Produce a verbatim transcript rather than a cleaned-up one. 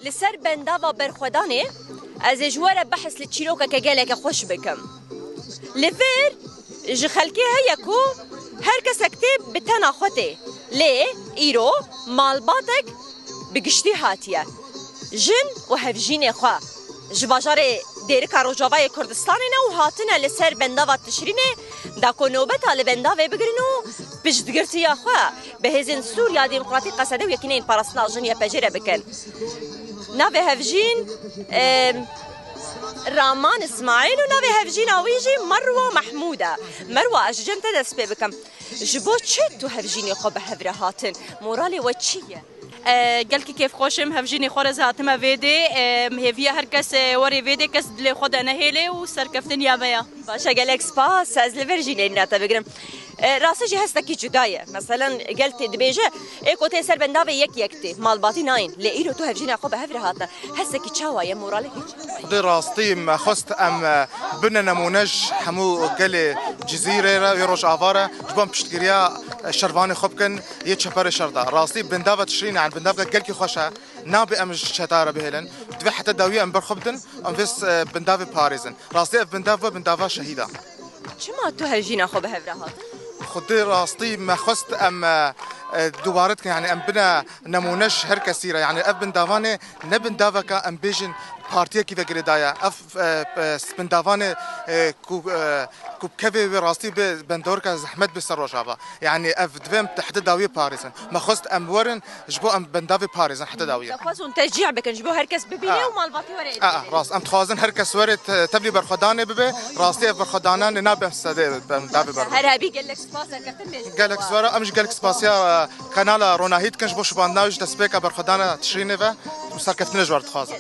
Li ser bendava berxwedanê ez ê ji we re behs li çîrokeke geleke xweş bikim. Li vir ji xelkê heye ku her kesek tê bi tena xwe tê. Lê îro malbatek bi giştî hatiye. Jin û hevjînê xwe ji bajarê Dêrika Rojavayê Kurdistanê ne û hatine li ser bendava Tişrînê da ku nobeta li bendavê bigirin û piştgirtiya xwe bi hêzên Sûriya Demokratîk, Qesede û Yekîneyên Parastina Jin, Y P J, re bikin. Navê hevjîn, em, Raman Îsmaîl û navê hevjîna wî jî Merwa Mehmûd e. Merwa, ez ji cem te dest pê bikim. Ji bo çi tu hevjînê xwe bi hev re hatin? Moralê we çi ye? E, gelkî kêfxweş im, hevjînê xwe re ez hatime vê dê. E, hêviya her kes, e, were vê dê, kes dilê xwe de nehêle û serkeftiniya me ya. Baş e, gelek spas. Ez li vir jî nêrîna te bigirim. E, rastî jî hestekî cuda ye. Meselen, gel tê dibêje, ê ku tê ser bendavê yek yek tê, malbatî nayên. Lê îro tu hevjîna xwe bi hev re hatine. Hestekî çawa ye, moralekî çawa ye? Xwedê rastî me xwest em, e, bine nemûne ji hemû gelê Cizîrê re, wê Rojava re, ji bo em piştgiriya, e, şervanê xwe bikin, yê çeperê şer de. Rastî bendava Tişrîn, yani bendavka gelkî xweş e. Nabe em ji çeta re bihêlin. Divê heta dawî em ber xwe bidin, em vê s-, e, bendavê parêzin. Rastî ev bendav bû bendava şehîda. Çima tu hevjîna xwe bi hev re hatin? Xwedê rastî me xwest em, e, e, dubare dikin, yani em bine nemûne ji her kesî re. Yani ev bendavanê ne bendaveka em bêjin partiyekî ve girêdaye. Ev, e, e, bendavanê, e, ku, e, ku bi kevê wê rastî bê bendorka zehmet bê ser Rojava. Yani ev divê em heta dawiyê parêzin. Me xwest em werin, ji bo em bendavê parêzin heta dawiyê. Dixwazin teşcî bikin, ji bo her kes bibîne Aa. û malbatî were êdî. Aa, rast. Em dixwazin her kes were te-, tevlî berxwedanê bibe. Rastî ev berxwedanan nabe em sedê bendavê berxwedan. Her hebî gelek spas, serkeftin bêjin. Gelek spas, em ji gelek spasiya, e, kanala Ronahî dikin ji bo şibandina wî ji destpêka berxwedana Tişrînê ve. Serkeftinê ji we re dixwazin.